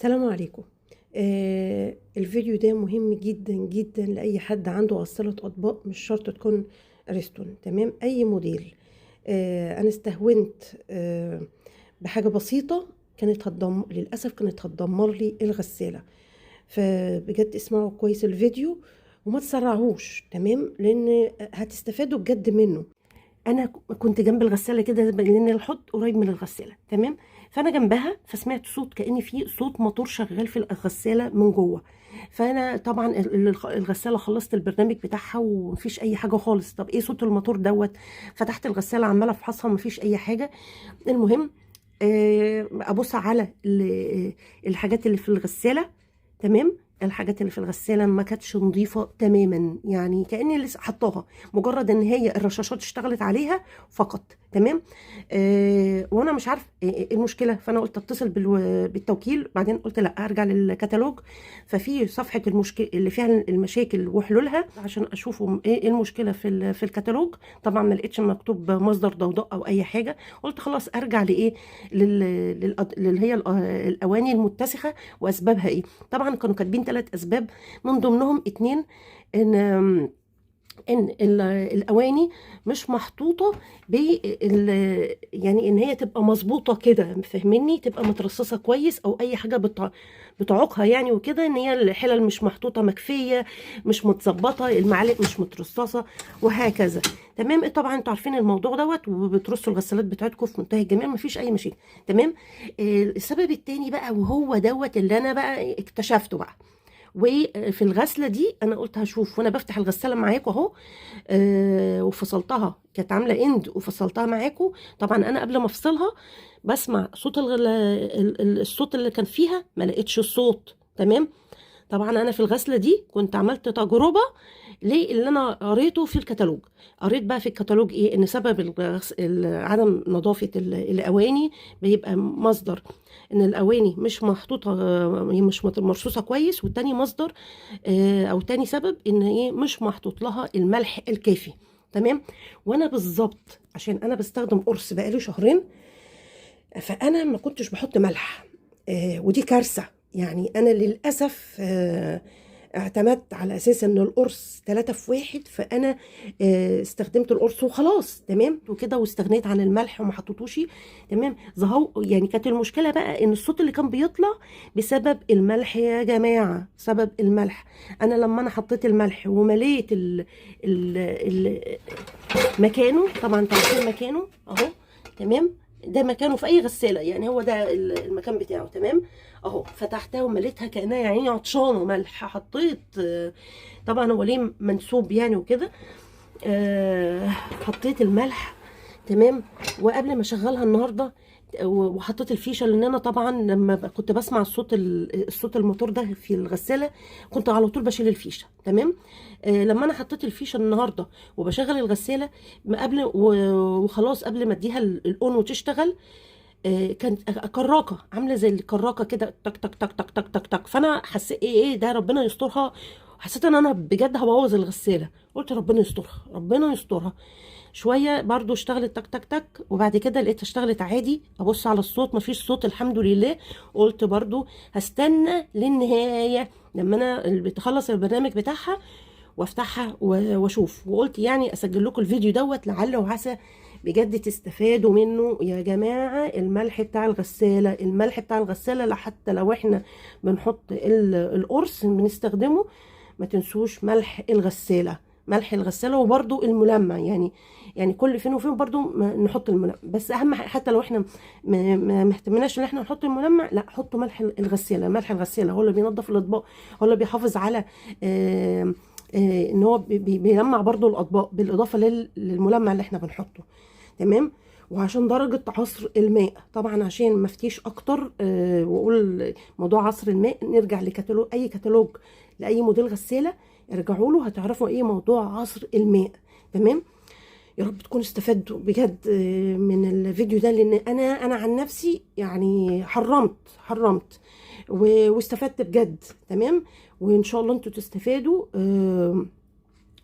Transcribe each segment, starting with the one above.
السلام عليكم. الفيديو ده مهم جدا جدا لأي حد عنده غسالة أطباق، مش شرط تكون أريستون، تمام، أي موديل. أنا استهونت بحاجة بسيطة كانت هتدمر، للأسف كانت هتدمر لي الغسالة. فبجد اسمعوا كويس الفيديو وما تسرعوش، تمام، لأن هتستفادوا بجد منه. انا كنت جنب الغسالة كده لان الحوض قريب من الغساله، تمام، فانا جنبها، فسمعت صوت كأن في صوت موتور شغال في الغسالة من جوه. فانا طبعا الغسالة خلصت البرنامج بتاعها ومفيش اي حاجة خالص. طب ايه صوت الموتور دوت؟ فتحت الغسالة عماله افحصها، مفيش اي حاجه. المهم ابص على الحاجات اللي في الغساله، تمام. الحاجات اللي في الغسالة ما كانتش نظيفة تماما، يعني كاني لسه حطاها، مجرد ان هي الرشاشات اشتغلت عليها فقط، تمام. وانا مش عارف ايه المشكله، فانا قلت اتصل بالتوكيل، بعدين قلت لا ارجع للكتالوج. ففي صفحة المشكلة اللي فيها المشاكل وحلولها عشان اشوفوا ايه المشكلة في الكتالوج. طبعا ما لقيتش مكتوب مصدر ضوضاء او اي حاجه، قلت خلاص ارجع لايه، للي هي الاواني المتسخه واسبابها ايه. طبعا كانوا كاتبين 3 اسباب، من ضمنهم 2 ان الاواني مش محطوطة يعني ان هي تبقى مظبوطة كده، فاهميني، تبقى مترصصه كويس او اي حاجة بتعوقها يعني وكده، ان هي الحلل مش محطوطة مكفيه، مش متظبطه، المعالق مش مترصصه وهكذا، تمام. طبعا انتوا عارفين الموضوع دوت، وبترصوا الغسالات بتاعتكم في منتهى الجمال، مفيش اي مشاكل، تمام. السبب التاني بقى، وهو دوت اللي انا بقى اكتشفته بقى وفي الغسله دي، انا قلت هشوف وانا بفتح الغسالة معاكم اهو. وفصلتها، كانت عامله end وفصلتها معاكم. طبعا انا قبل ما افصلها بسمع صوت الصوت اللي كان فيها، ما لقيتش الصوت، تمام. طبعا انا في الغسله دي كنت عملت تجربه للي انا قريته في الكتالوج. قريت بقى في الكتالوج ايه، ان سبب عدم نظافة الاواني بيبقى مصدر ان الاواني مش محطوطة، مش مرصوصه كويس، والتاني مصدر او تاني سبب ان ايه، مش محطوط لها الملح الكافي، تمام. وانا بالظبط عشان انا بستخدم قرص بقالي شهرين، فانا ما كنتش بحط ملح، ودي كارثة. يعني انا للاسف اعتمدت على اساس ان القرص 3 في 1، فانا استخدمت القرص وخلاص، تمام وكده، واستغنيت عن الملح وما حطيتوش، تمام. زهو يعني كانت المشكلة بقى ان الصوت اللي كان بيطلع بسبب الملح يا جماعة، سبب الملح. انا لما انا حطيت الملح ومليت ال ال ال مكانه، طبعا انتوا عارفين مكانه اهو، تمام، ده مكانه في اي غسالة، يعني هو ده المكان بتاعه، تمام اهو. فتحتها ومليتها كانها يعني عطشانة ملح، حطيت طبعا هو ليه منسوب يعني وكده، حطيت الملح، تمام. وقبل ما اشغلها النهارده وحطيت الفيشه، لان انا طبعا لما كنت بسمع الصوت الموتور ده في الغسالة كنت على طول بشيل الفيشه، تمام. لما انا حطيت الفيشه النهارده وبشغل الغسالة قبل وخلاص قبل ما اديها ال on وتشتغل، كانت كراكه عامله زي الكراكه كده، تك تك تك تك تك تك تك. فانا حسيت ايه ده، ربنا يسترها، حسيت ان انا بجد هبوظ الغسالة، قلت ربنا يسترها ربنا يسترها. شوية برضو اشتغلت تك تك تك، وبعد كده لقيتها اشتغلت عادي، ابص على الصوت مفيش صوت، الحمد لله. قلت برضو هستنى للنهاية لما انا بتخلص البرنامج بتاعها وافتحها واشوف، وقلت يعني اسجل لكم الفيديو دوت لعل وعسى بجد تستفادوا منه يا جماعة. الملح بتاع الغسالة، الملح بتاع الغسالة حتى لو احنا بنحط القرص بنستخدمه، ما تنسوش ملح الغسالة، ملح الغسالة، وبرده الملمع، يعني كل فين وفين برده نحط الملمع، بس اهم حتى لو احنا ما اهتمناش ان احنا نحط الملمع، لا حطوا ملح الغسالة. ملح الغسالة هو اللي بينظف الاطباق، هو اللي بيحافظ على ان هو بيلمع برده الاطباق، بالاضافة للملمع اللي احنا بنحطه، تمام. وعشان درجة عصر الماء طبعا عشان ما افتيش اكتر، واقول موضوع عصر الماء، نرجع لكتالوج، اي كتالوج لاي موديل غسالة ارجعوا له هتعرفوا ايه موضوع عصر الماء، تمام. يا رب تكونوا استفدتوا بجد من الفيديو ده، لان انا عن نفسي يعني حرمت واستفدت بجد، تمام. وان شاء الله انتوا تستفادوا،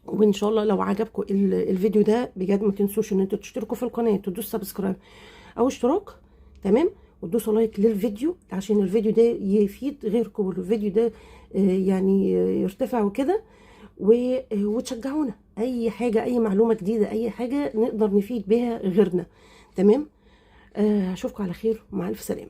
وان شاء الله لو عجبكم الفيديو ده بجد ما تنسوش ان انتوا تشتركوا في القناة، تدوسوا subscribe او اشتراك، تمام. وتدوسوا like للفيديو عشان الفيديو ده يفيد غيركم، والفيديو ده يعني يرتفع وكده، وتشجعونا. اي حاجة، اي معلومة جديدة، اي حاجة نقدر نفيد بيها غيرنا. تمام. اشوفكم على خير ومع الف سلامه.